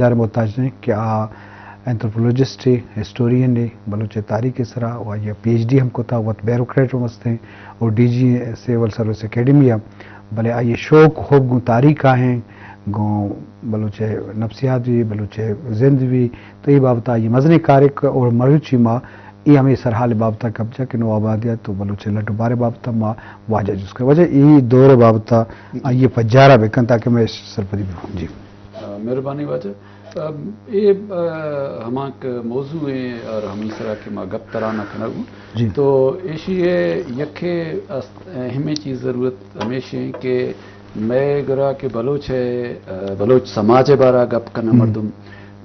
ادارہ محتاج نہ ایں کہ آ اینتھروپولوجسٹ ایں، ہسٹورین ایں بلوچ تاریخ ءِ سرا، و آئی ءَ پی ایچ ڈی ہم کتا، وت بیوروکریٹ ہم ہستیں، اور D G civil service academy ہم، بلے آئی ءِ شوق حب گوں تاریخ ءَ ایں، گوں بلوچ نفسیات بھی، بلوچ زند بھی، تو اے بابت ءَ آئی ءِ مزنیں کارے کہ، اور مروچی ما اے ہمے سرحال بابت ءَ کپجا کہ نوآبادیات و بلوچ لڈ و بار بابت ءَ ما واجہ جست کن۔ واجہ اے دور بابت ءَ آئی ءِ پجار ءَ بکن تاکہ مئے سرپدی بہ بنت۔ جی۔ آ، مہربانی واجہ۔ آ، اے، آ، ہمانکہ موضوع ایں اور ہمے سرا کہ ما گپ تران ءَ کنگ اوں۔ جی۔ تو ایشی ءِ یکے است-، اہمیں چیز ضرورت ہمیش ایں کہ مئے گرا کہ بلوچ ءِ، آ، بلوچ سماج ءِ بارا گپ کناں ہم۔ مردم،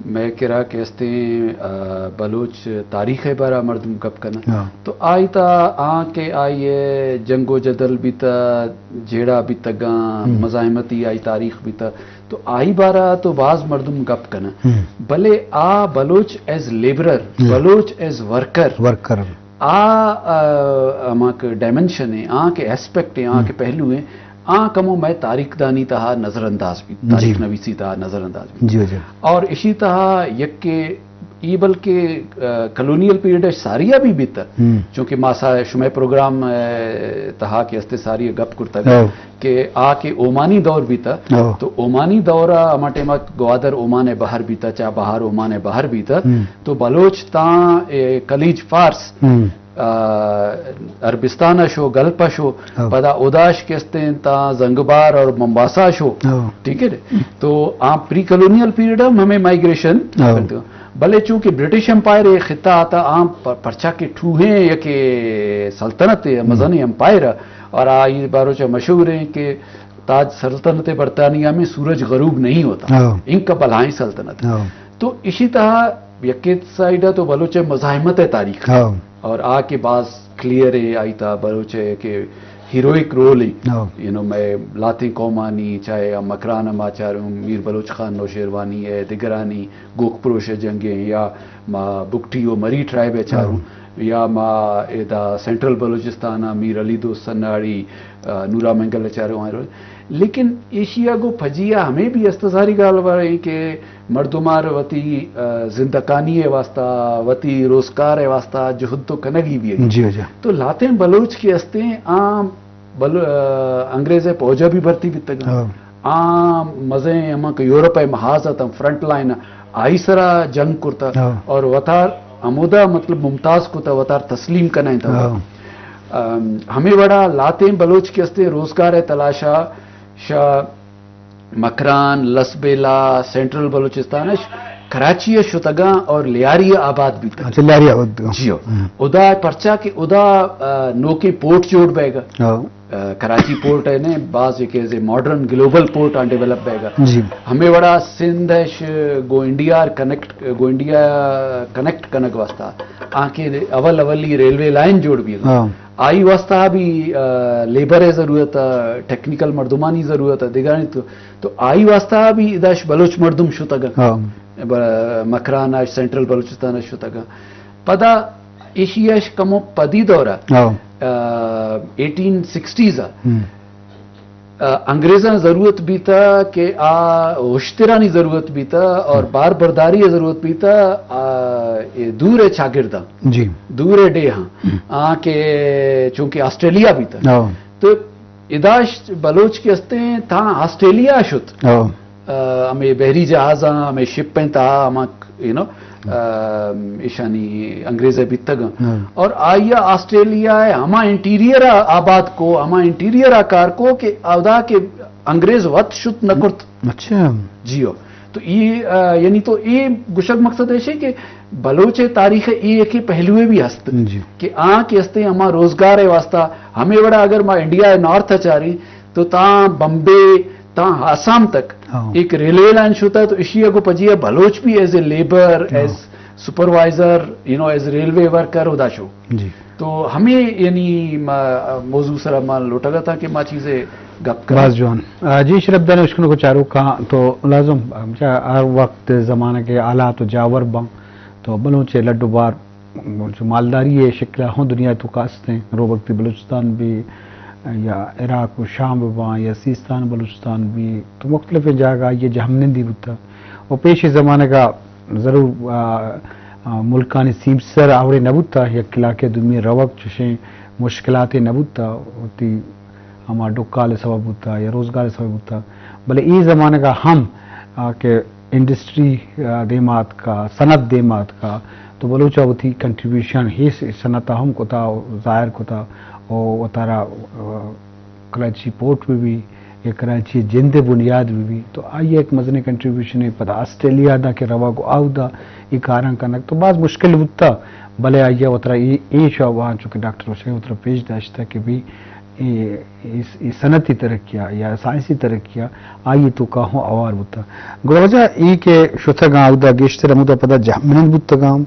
مئے کرا کہ استیں، آ، بلوچ تاریخ ءِ بارا مردم گپ کناں۔ ہاں۔ تو آئی تا آں کہ آئی ءِ جنگ و جدل بیتا، جیڑہ بیتگاں، ہم۔ مزاحمتی آئی تاریخ بیتا، تو آئی بارا تو باز مردم گپ کناں۔ ہم۔ بلے آ بلوچ ایز لیبرر، ہم۔ Baloch as worker, worker. Ah, ah, ہما کہ ڈائمنشن ایں، آ کہ ایسپیکٹ ایں، آ ہم۔ کہ پہلو ایں، آ کمو مئے تاریخ دانی تہا نظر انداز بیت، جی۔ تاریخ نویسی تہا نظر انداز بیت۔ جی، جی۔ اور اشی تہا یک کہ ای بلکہ، آ، کلونیل پیریڈ ساری ءَ بھی بیتا، ہم۔ چونکہ ما سا-، شمئے پروگرام، آ، تہا کہ استے ساری گپ کرتا گا۔ ہاں۔ کہ آ کہ اومانی دور بیتا، ہاں۔ تو اومانی دور ءَ ہما ٹائم ءَ گوادر اومان ءِ بہر بیتا، چابہار اومان ءِ بہر بیتا، ہم۔ تو بلوچ تاں، اے، خلیج فارس، ہم۔ آ، عربستان ءَ شو، گلف ءَ شو، ہاں۔ پدا اوداش کہ استیں تاں زنگبار اور ممباسا شو۔ ہاں۔ ٹھیک ہے؟ تو آ پری کلونیل پیریڈ ہم ہمیں مائیگریشن ہاں۔ کرتے ہو۔ بلے چونکہ برٹش امپائر اے خطہ آتا، آ پر-، پرچا کہ ٹوہیں یک سلطنت اے، ہم۔ مزنیں امپائر اے، اور آئی بارو چا مشہور ایں کہ تاج سلطنت برطانیہ میں سورج غروب نہیں ہوتا۔ ہاں۔ ان کا بلائیں سلطنت۔ ہاں۔ تو اشی تہا یک سائیڈ ءَ تو بلوچ ءِ مزاحمت ءِ تاریخ۔ ہاں۔ اور آ کہ باز کلیئر ایں، آئی تہا بلوچ ءِ کہ ہیروئک رول ایں۔ ہاں۔ یو نو، مئے لاتیں قومانی، چاہے آ مکران ءَ ما چاروں، میر بلوچ خان نوشیروانی اے، دگرانی، گوک پروش ءِ جنگ ایں، یا ما بگٹی و مری ٹرائب ءَ چاروں، ہاں۔ یا ما ادا سینٹرل بلوچستان ءَ میر علی دوست سناڑی، آ، نورا مینگل ءَ چاروں۔ لیکن ایشی ءَ گوں پجی ءَ ہمے بھی استظاہری گال باریں کہ مردمار وتی، آ، زندکانی ءِ واسطہ، وتی روزگار ءِ واسطہ جہد تو کنگی بھی ایں۔ جی، جی۔ تو لاتیں بلوچ کہ استیں، آ بلو-، آ، انگریز ءِ پوج ءَ بھی بھرتی بیتگ۔ ہاں۔ آ مزیں ہما کہ یورپ ءِ محاذ اتاں، فرنٹ لائن، آئی سرا جنگ کرتا ہاں۔ اور وتار ہمودا مطلب ممتاز کتا، وتار تسلیم کنائینتا۔ ہاں۔ ام، ہمے وڑا لاتیں بلوچ کہ استیں روزگار ءِ تلاشا شا مکران، لسبیلہ، سینٹرل بلوچستان اش کراچی ءَ شتگاں اور لیاری ءَ آباد بیتگ۔ اچھا، لیاری آباد بیتگ۔ جی ہو۔ ہم۔ ادا پرچا کہ ادا، آ، نوکیں پورٹ جوڑ بیگا۔ ہاں۔ آ، کراچی پورٹ اے نے باز یک as a modern global port آں ڈیولپ بیگا۔ جی۔ ہمے وڑا سندھ اش گو انڈیا کنیکٹ، گو انڈیا کنیکٹ کنگ واسطہ آنکہ اول اولی ریلوے لائن جوڑ بیگا۔ ہاں۔ آئی واسطہ بھی، آ، لیبر ءِ ضرورت اے، ٹیکنیکل مردمانی ضرورت اے، دگرانی تو، تو آئی واسطہ بھی اداش بلوچ مردم شتگا۔ ہاں۔ ب-، مکران اش، سینٹرل بلوچستان اش شتگا۔ پدا ایشی اش کمو پدی دورا، ہاں۔ آ، ایٹین سکسٹیز ءَ، ہم۔ آ، انگریزاں ضرورت بیتا کہ آ ہشترانی ضرورت بیتا اور ہم۔ بار برداری ضرورت بیتا، آ، اے دور چاگرداں، جی۔ دور ڈیہاں، ہم۔ آ کہ چونکہ آسٹریلیا بیتا۔ ہاں۔ تو اداش بلوچ کہ استیں تاں آسٹریلیا شت۔ ہاں۔ آ، ہمے بحری جہازاں، ہمے شپ ایں تہا ہما، یو نو، آ، ایشانی انگریز ءِ بیتگاں۔ ہاں۔ اور آئی ءَ آسٹریلیا ءِ ہما انٹیریئر ءَ آباد کو، ہما انٹیریئر ءَ کار کو کہ اودا کہ انگریز وت شت نہ کرت۔ اچھا۔ جی ہو۔ تو اے، آ، یعنی تو اے گشگ مقصد ایش اے کہ بلوچ ءِ تاریخ ءِ اے یکے پہلوے بھی ہست۔ جی۔ کہ آ کہ استیں ہما روزگار ءِ واسطہ، ہمے وڑا اگر ما انڈیا ءِ نارتھ ءَ چاریں تو تاں بمبے تاں آسام تک ہاں۔ ایک ریلوے لائن شتا، تو اشی ءَ گوں پجی ءَ بلوچ بھی ایز اے لیبر، ہاں۔ As supervisor, you know, as railway worker ادا شو۔ جی۔ تو ہمے یعنی ما-، موضوع سرا ما لوٹگا تھا کہ ما چیزے گپ کریں۔ باز جوان۔ آ، جی شرف دان اشکنوک و چاروکاں تو لازم، آ، ہر وقت زمانہ کے حالات و جاور باں تو بلوچ لڈ و بار چو مالداری ءِ شکل ءَ ہوں دنیا ءِ توکا است ایں۔ روبکتی بلوچستان بھی یا عراق و شام بہ باں یا سیستان بلوچستان بھی تو مختلفیں جاگہ آئی ءِ جہمنندی بوتا۔ و پیشی زمانگا ضرور، آ، آ، ملکانی سیمسر آوڑے نہ بوتا، یک علاقے دومی روگ چشیں مشکلاتے نہ بوتا، وتی ہما ڈکال سبب بوتا یا روزگار سبب بوتا، بلے اے زمانگا ہم، آ، کہ انڈسٹری، آ، دیما آتکا، صنعت دیما آتکا، تو بلوچا وتی کنٹریبیوشن ہی صنعتا ہم کتا و ظاہر کتا و وتارا، آ، کراچی پورٹ بہ بی یا کراچی جند ء بنیاد بہ بی، تو آئی ء یک مزنیں کنٹریبیوشن ء پدا آسٹریلیا دا کہ روگ و آودا اے کاراں کنگ تو باز مشکل بوتا، بلے آئی ء وترا اے، اے شعبہ آں چونکہ ڈاکٹر وشائی وترا پیش داشتہ کہ بی اے، اے، اے صنعتی ترقی ء یا سائنسی ترقی ء آئی ء توکا ہوں اوار بوتا۔ گڑا واجہ اے کہ شتگاں اودا گیشتر ہمودا پدا جہمنند بوتگاں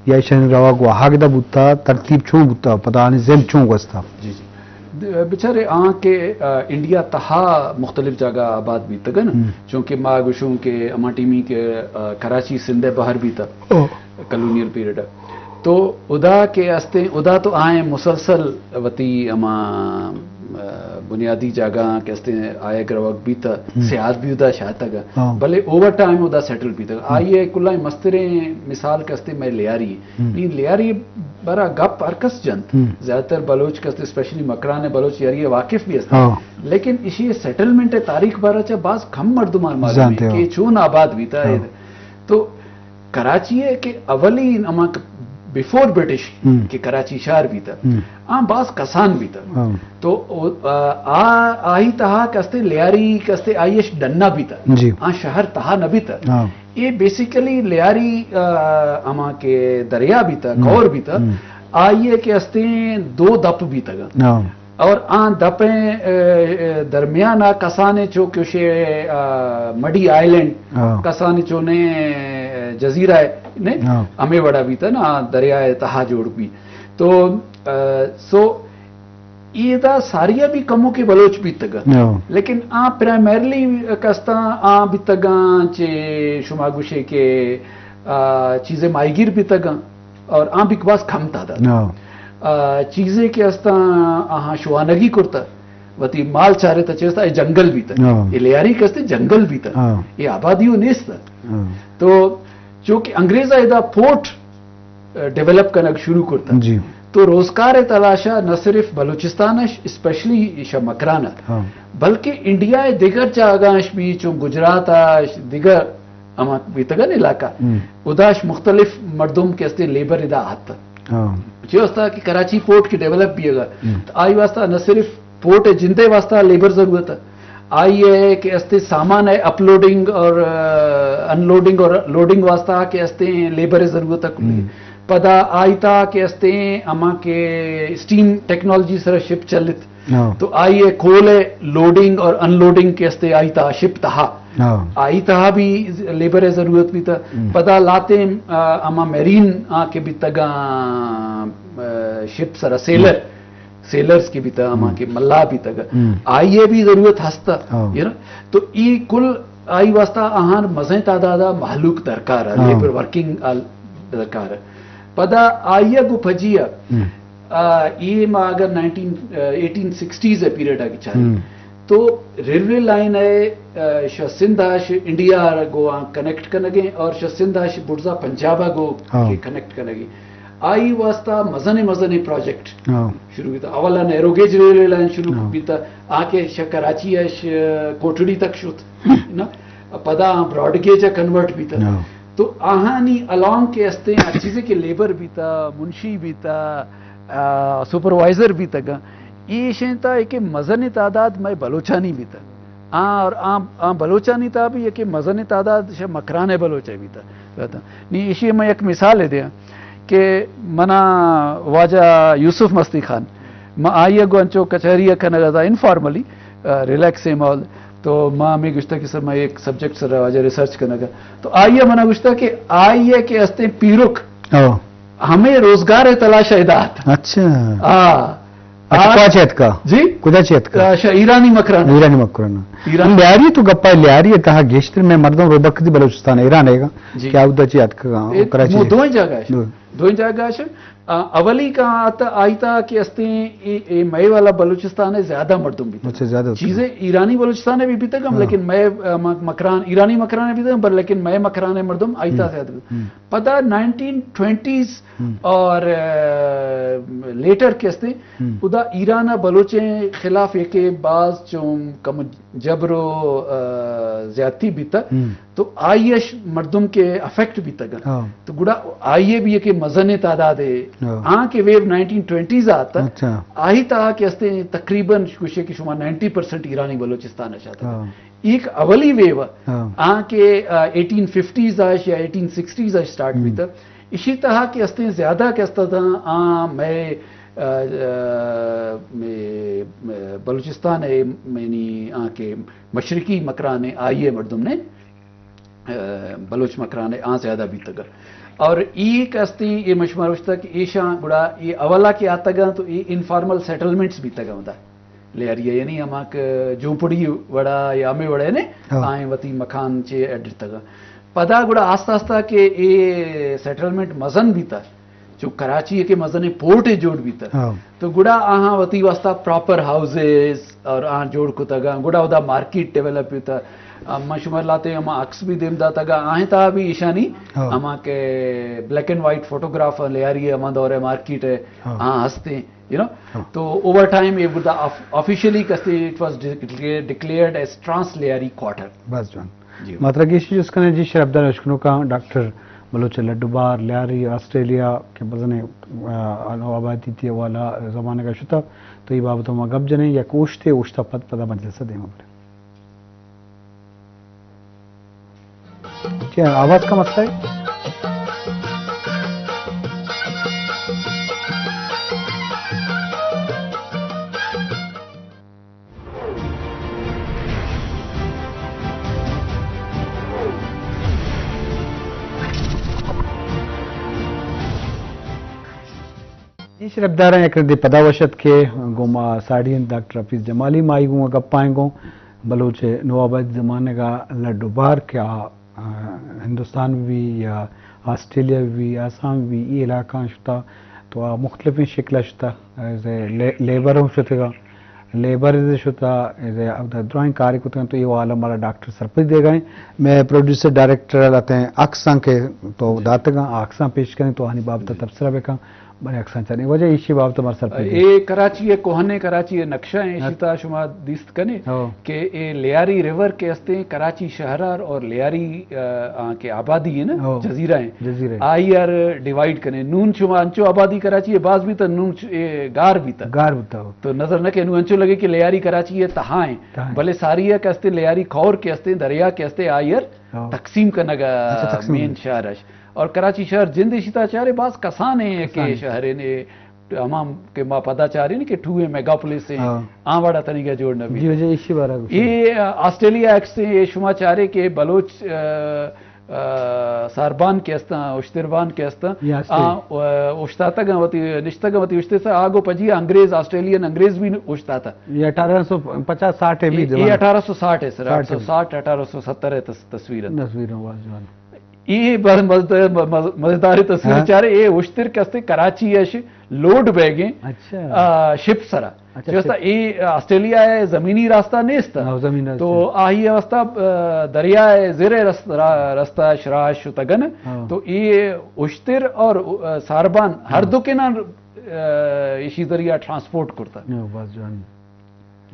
یا ایشانی روگ واہگ دا بوتا، ترتیب چون بوتا، پدا آنی زند چون گوستا؟ جی، جی۔ د-، بچارے آں کہ، آ، انڈیا تہا مختلف جاگہ آباد بیتگ انت، ہم۔ چونکہ ما گوشوں کہ ہما ٹیمی کہ، آ، کراچی سندھ ء بہر بیتگ او۔ کلونیل پیریڈ ء۔ تو ادا کہ استیں، ادا تو آئیں مسلسل وتی ہما، آ، بنیادی جاگہ کہ استیں آیگ روگ بیتگ، ہم۔ سیاد بھی ادا شاتگ۔ ہاں۔ بلے اوور ٹائم ادا سیٹل بیتگ۔ ہم۔ آئی ء کلائیں مستریں مثال کہ استیں مئے لیاری۔ ہم۔ نی لیاری برا گپ ہر کس جنت۔ ہم۔ زیادہ تر بلوچ کس، اسپیشلی مکران بلوچ یاری واقف بھی است۔ ہاں۔ لیکن اشی سیٹلمنٹ تاریخ بارا چا باز کم مردمان معلوم زانتے ہے ہو۔ کہ چون آباد بیتا ہے۔ ہاں۔ تو کراچی ہے کہ اولی ہما بیفور برٹش ہم۔ کہ کراچی شہر بیتا۔ ہم۔ آ باز کسان بیتا۔ ہاں۔ تو او، آ، آ، آئی تہا کستے لیاری کستے آئیش ڈنا بیتا۔ جی۔ آ شہر تہا نہ بیتا۔ ہاں۔ اے بیسیکلی لیاری، آ، ہما کہ دریا بیتا، ہم۔ کور بیتا، ہم۔ آئی ء کہ استیں دو دپ بیتگ۔ ہاں۔ اور آں دپیں، اے، اے، درمیان ء کسانیں چو کہ شے، آ، مڈی آئلینڈ، ہاں۔ کسانیں چو نے جزیرہ نے ہاں۔ ہمیں وڑا بیتا نا، آ دریا ء تہا جوڑ بی۔ تو، آ، سو ایدا ساریا بھی کمو کے بلوچ بیتگا۔ ہاں۔ لیکن آ پرائمرلی کستاں آ بیتگاں چے شما گوشے کہ، آ، چیزیں ماہیگیر بیتگاں اور آ بھی باز کم تعداد۔ ہاں۔ آ، چیزیں کہ استاں آہاں شوانگی کرتا، وتی مال چارے تا چیستا اے جنگل بیتا۔ ہاں۔ اے لیاری کستے جنگل بیتا۔ ہاں۔ اے آبادی و نیستا۔ ہاں۔ تو چونکہ انگریزا ادا پورٹ ڈیولپ کنگ شروع کرتا۔ جی۔ تو روزگار تلاشا نہ صرف بلوچستان اش، اسپیشلی ایشا مکران ات، ہاں۔ بلکہ انڈیا ء دیگر جاگاش بھی چون گجرات اش، دیگر ہما بیتگن علاقہ، ہم۔ اداش مختلف مردم کہ استے لیبر ادا آت۔ ہاں۔ چے واسطہ کہ کراچی پورٹ کے ڈیولپ بھی اگر، ہم۔ تو آئی واسطہ نہ صرف پورٹ ء جندے واسطہ لیبر ضرورت ہے، آئی ہے کہ استے سامان ہے اپلوڈنگ اور، آ، انلوڈنگ اور لوڈنگ واسطہ کہ استے لیبر ضرورت ہے کلی۔ ہم۔ پدا آئی تا کہ استے ہما کہ اسٹیم ٹیکنالوجی سر شپ چلت۔ ہاں۔ تو آئی ہے کول ہے لوڈنگ اور انلوڈنگ کے استے آئی تا شپ تہا۔ ہاں۔ آئی تہا بھی لیبر ہے ضرورت بھی تا۔ ہم۔ پدا لاتے، آ، ہما میرین آ کے بھی تگا، آ، شپ سر سیلر۔ ہم۔ سیلرز کی بیتا، ہما ہم۔ کہ ملا بیتگ۔ ہم۔ آئی ء بھی ضرورت ہستا، ہاں۔ You know? تو ای کل آئی واسطہ آہان مزیں تعداد مہلوک درکار ہے، ہاں۔ لیبر ورکنگ آل درکار ہے۔ پدا آئی ء گو پجی ء، ہم۔ آ، ای ما اگر نائنٹین، آ، ایٹین سکسٹیز ء پیریڈ ء چاری، ہم۔ تو ریلوے لائن ہے، آ، شہ سندھ اش انڈیا گو آ کنیکٹ کنگیں اور شہ سندھ اش بڑزا پنجاب ء گو ہاں۔ کہ کنیکٹ کنگیں۔ آئی واسطہ مزن مزن پروجیکٹ ہاں۔ شروع بیتا۔ اولا نیرو گیج ریلوے لائن شروع ہاں۔ بیتا، آ کہ شہ کراچی اش کوٹڑی تک شت، نا؟ پدا براڈ گیج کنورٹ بیتا۔ ہاں۔ تو آہانی الانگ کے استے آ چیزیں کہ لیبر بیتا، منشی بیتا، آ، سپروائزر بیتا گا، ایشیں تا کہ مزن تعداد میں بلوچانی بیتا۔ آ، اور آ، آ بلوچانی تا بھی یک مزن تعداد شہ مکران بلوچ بیتا۔ نی ایشی میں یک مثال دیاں کہ منا واجہ یوسف مستی خان، ما آئی گو انچو کچہری کنگا دا انفارملی، آ، ریلیکس ماحول، تو ما ہمیں گشتا کہ سر میں ایک سبجیکٹ سر واجہ ریسرچ کنگا۔ تو آئی منا گشتا کہ آئی کہ استیں پیرک او۔ ہمیں روزگار تلاش ادا ات۔ اچھا۔ آ، اچھا، آ، کجا چہ اتکا؟ جی؟ کجا چہ اتکا؟ آ، شا ایرانی مکران۔ ایرانی مکران۔ ایران۔ ہم لیاری تو گپا لیاری تہا گیشتر میں مردم روبک دی بلوچستان ایران ہے گا۔ جی۔ کیا ادا چہ اتکا؟ اے کراچی۔ مو دوئیں جگہ ہے۔ دو۔ دوئیں جگہ ہے۔ آ، اولی کا آتا، آئی تا کہ استیں اے، اے مئے والا بلوچستان ہے، زیادہ مردم بیتگ۔ اچھا، زیادہ ہوتا ہے۔ چیزیں ایرانی بلوچستان ہے بھی بیتگ ہم، ہاں۔ لیکن مئے، آ، م-، مکران، ایرانی مکران ہے بیتگ ہم، پر لیکن مئے مکران ہے مردم آئی تا ہم۔ زیادہ بیتگ۔ ہم۔ پدا نائنٹین ٹوئنٹیز ہم۔ اور، آ، لیٹر کہ استیں، ہم۔ ادا ایران بلوچیں خلاف یہ کہ باز چون کم جبر و، آ، زیادتی بیتگ۔ ہم۔ تو آئی اش مردم کہ افیکٹ بیتگ۔ ہاں۔ تو گڑا آئی بھی یہ کہ مزن تعداد ہے۔ ہاں۔ آ کہ ویو نائنٹین ٹوئنٹیز آتا۔ اچھا۔ آئی تا کہ استیں تقریباً گوشے کہ شما نائنٹی پرسنٹ ایرانی بلوچستان اش آتا۔ ہاں۔ ایک اولی ویو ہاں۔ آ کہ، آ، ایٹین ففٹیز اش یا ایٹین سکسٹیز اش سٹارٹ ہم۔ بیتگ۔ اشی تہا کہ استیں زیادہ کہ استا تھا آ مئے، آ، آ، مئے، مئے بلوچستان ہے، یعنی آ کہ مشرقی مکران ہے، آئی ہے مردم نے، آ، بلوچ مکران ہے، آ زیادہ بیتگ۔ اور ای کہ استیں، یہ مشمار ہوشتا کہ ایشاں گڑا یہ اولا کہ آتگاں تو یہ انفارمل سیٹلمنٹس بیتگاں ہوتا۔ لیاری ہے، یعنی ہما کہ جھونپڑی وڑا یا ہمے وڑا نے، ہاں۔ آئیں وتی مکان چے اڈتگاں۔ پدا گڑا آستہ آستہ کہ اے سیٹلمنٹ مزن بیتا، چو کراچی ہے کہ مزن پورٹ ہے جوڑ بیتا۔ ہاں۔ تو گڑا آہاں وتی واسطہ پراپر ہاؤسز اور آہاں جوڑ کتگاں، گڑا ادا مارکیٹ ڈیولپ بیتا۔ آ، من شمار لاتے ہما عکس بھی دیم داتگا، آہیں تا بھی ایشانی ہاں۔ ہما کہ black and white photograph Lyari ہے، ہما دور ہے مارکیٹ ہے، ہاں۔ آہاں ہستے۔ یو نو، ہاں۔ تو اوور ٹائم یہ بدا آف-، آفیشلی کستے it was declared as trans Lyari quarter. بس جوان۔ جی۔ ماترا گیشی جس کنے جی شرپدار اشکنوکاں ڈاکٹر بلوچ لڈو بار لیاری آسٹریلیا کہ بزنے، آ، آبادی تی والا زمانہ کا شتا، تو یہ بابت ما گپ جنے یک اوشتے، اوشتا پد پدا مجلس دیما بڑے۔ کیا آواز کا مسئلہ ہے؟ اے شرپداراں یک رندے پدا وش اتک کہ گوں ما ساڑی انت ڈاکٹر حفیظ جمالی، ما آئی گوں گپائیں گوں بلوچ نوآبادی زمانگ ء لڈ و بار کہ آ، آ، ہندوستان بہ بی یا آسٹریلیا بہ بی، آسام بہ بی، اے علاقہاں شتا تو آ مختلفیں شکل ء شتا، ایز اے لے-، لیبر ہم شتگا، لیبر از شتا، ایز اے اودا درائیں کارے کتگا تو اے حوالہ مارا ڈاکٹر سرپدی دیگا ہیں۔ میں پروڈیوسر ڈائریکٹر لاتیں عکساں کہ تو داتگا، آ عکساں پیش کریں تو آنی بابت تبصرہ بکاں۔ بلے اکساں چاریں۔ وجہ ایشی بابت مارا سرپدی۔ اے کراچی ء کوہنیں کراچی ء نقشہ ہیں، ایشی ہاں۔ تا شما دیست کنے ہاں۔ کہ اے لیاری ریور کہ استیں کراچی شہر اور، اور لیاری، آ، آ، کے آبادی ہے نا، ہاں۔ جزیرہ ہیں۔ جزیرہ۔ آئی آر ڈیوائیڈ کنے۔ نون شما انچو آبادی کراچی ہے، باز بھی تا نون چ-، اے گار بھی تا۔ گار بھی تا۔ تو نظر نہ کہ نون انچو لگے کہ لیاری کراچی ہے تہا ہیں۔ تہا ہیں۔ بلے ساری ہے کہ استیں لیاری کھور کے استیں، دریا کے استیں آئی آر ہاں۔ تقسیم کنگا اچھا، تقسیم۔ مین شہر اش۔ اور کراچی شہر جند ایشی تا چارے باز کسان ہیں کہ کسان۔ شہر ہیں، ہما کہ ما پدا چاریں کہ ٹو اے میگا پولیس ہیں، ہاں۔ آ وڑا تنیگا جوڑ نہ بیت۔ جی، جی، ایشی بارہ گوشت۔ اے، آ، آسٹریلیا ایکٹ سے اے شما چارے کہ بلوچ، آ، آ، ساربان کے استاں، اشتربان کے استاں، یا آ، آ، اشتاتگاں وتی، نشتگاں وتی اشتے سے آگو پجی انگریز، آسٹریلین انگریز بھی اشتاتا۔ یہ اٹھارہ سو پچاس ساٹھ ہے بھی اے، اے زمانہ۔ اٹھارہ سو ساٹھ ہے سر، ساٹھ ہے۔ اٹھارہ سو ساٹھ، اٹھارہ سو ستر ہے تس-، تصویر ہے۔ تصویر ہے، واہ جوان۔ اے بڑ-، مز-، مز-، مزیدار تصویر ہاں۔ چارے، اے اشتر کستے کراچی اش لوڈ بیگیں، اچھا۔ آ، شپ سرا۔ اچھا، جو استا شپ۔ اے آسٹریلیا ہے زمینی راستہ نیست۔ ہاں، زمین راستہ۔ تو آہی واسطہ، آ، دریا ہے زیر رس-، را-، رستہ شراش شتگن۔ ہاں۔ تو اے اشتر اور، آ، ساربان ہر ہاں۔ دو کے نا، آ، ایشی ذریعہ ٹرانسپورٹ کرتا۔ ہاں، بس جوان۔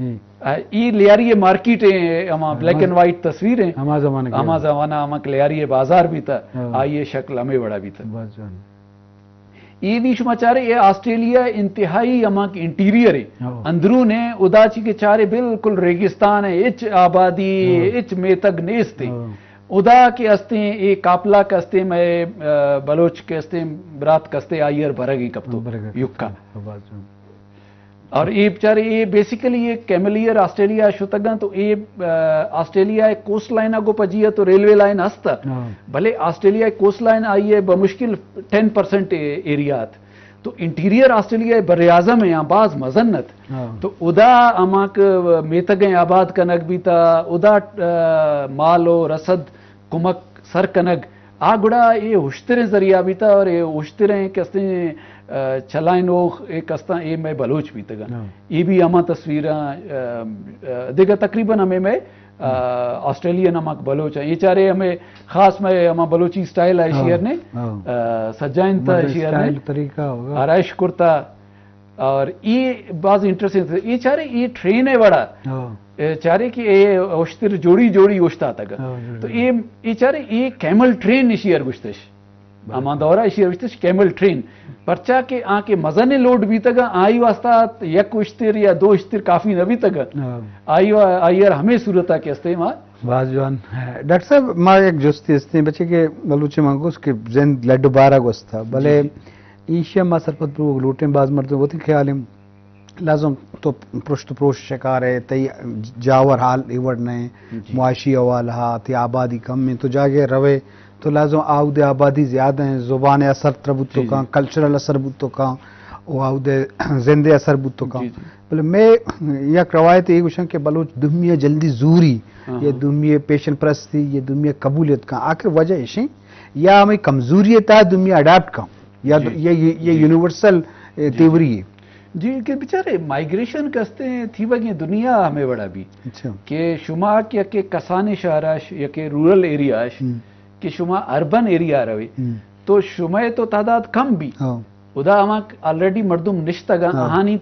ہم۔ آ، ای لیاری مارکیٹ ہیں، ہما ہاں، بلیک ہما اینڈ وائٹ تصویر ہیں۔ ہما زمانہ کے۔ ہما زمانہ ہما کہ لیاری بازار بھی تھا، ہاں۔ آئی شکل ہمیں بڑا بھی تھا۔ بس جوان۔ ای بھی شما چارے، اے آسٹریلیا انتہائی ہما کہ انٹیریئر ہے۔ ہاں۔ اندرون ہے، ادا چی کہ چارے بالکل ریگستان ہے، ہچ آبادی، ہاں۔ ہچ میتگ نیست ہے۔ ہاں۔ ادا کہ استیں، اے کاپلا کہ استیں، میں، آ، بلوچ کہ استیں، برات کہ استیں، آئیر برگی کپتو، برگی کپتو۔ یکا۔ بس جوان۔ اور اے بچارے، اے بیسیکلی اے کیملیئر آسٹریلیا شتگاں، تو اے، آ، آسٹریلیا اے کوسٹ لائن آ گو پجی ہے تو ریلوے لائن ہستا۔ ہاں۔ بلے آسٹریلیا اے کوسٹ لائن آئی ہے بمشکل ٹین پرسنٹ اے-، ایریا ات۔ تو انٹیریئر آسٹریلیا اے بر اعظم ہے، یہاں باز مزن ات۔ ہاں۔ تو ادا ہما کہ میتگیں آباد کنگ بیتا، ادا، آ، مال و رسد کمک سر کنگ آ گڑا اے ہشتریں ذریعہ بیتا اور اے ہشتریں کستیں، آ، چلائیں نوخ اے کستاں اے مئے بلوچ بیتگاں۔ ہاں۔ اے بھی ہما تصویراں، آ، آ، دگہ تقریباً ہمیں مئے، آ، آسٹریلین ہماک بلوچ ہیں۔ اے چارے ہمیں خاص مئے ہما بلوچی اسٹائل ہے ہاں، شیئر نے، ہاں۔ آ، سجائن تا مطلب شیئر نے۔ اسٹائل طریقہ ہوگا۔ آرائش کرتا۔ اور اے باز انٹرسٹنگ، اے چارے اے ٹرین ہے وڑا۔ ہاں۔ اے چارے کہ اے اوشتر جوڑی جوڑی اوشتاتگ۔ ہاں، جوڑی تو جوڑی۔ اے، اے چارے اے کیمل ٹرین اشی ار گوشتش۔ بلے۔ ہما دورہ اشی ار گوشتش کیمل ٹرین۔ پرچا کہ آ کہ مزن لوڈ بیتگ، آئی واسطہ یک اوشتر یا دو اوشتر کافی نہ بیتگ۔ ہاں۔ آئی وا-، آئی ار ہمیں صورت کہ استعمال۔ باز جوان۔ ڈاکٹر صاحب، ما یک جستی استیں، بچے کہ بلوچ من گوشت کہ زند لڈ بارہ گوستا، بلے جی، جی۔ ایشی ما سرپد بوگ لوٹیں، باز مردم وتی خیال ہیں، لازم تو پرشت و پروش شکار ہے، تئی جاور حال ایوڑ نہ ہیں، جی۔ معاشی حوالہ ہا، تئی آبادی کم ہیں، تو جاگے روے، تو لازم آودے آبادی زیادہ ہیں، زبان اثر تر بوت تو جی، کان، جی۔ کلچرل اثر بوت تو کان، و آودے زندے اثر بوت تو کان۔ جی، جی۔ بلے میں یک روایت یہ گوشن کہ بلوچ دہمی جلدی زوری، ہاں، یا ہاں۔ دہمی پیشن پرستی، یا دہمی قبولیت کان۔ آخر وجہ ایشیں، یا ہمیں کمزوری تا دہمی اڈاپٹ کان، یا، جی۔ یا، یا، یا جی۔ یونیورسل، اے، جی۔ تیوری ہے۔ جی، کہ بیچارے مائیگریشن کستے ہیں، تھی وگیں دنیا ہمیں وڑا بھی۔ اچھا۔ کہ شما کہ، کہ کسانیں شہراش، یا کہ رورل ایریاش، ہم۔ کہ شما اربن ایریا روی، ہم۔ تو شما تو تعداد کم بھی۔ ہاں۔ ادا ہما آلریڈی مردم نشتگاں، ہاں۔ آہانی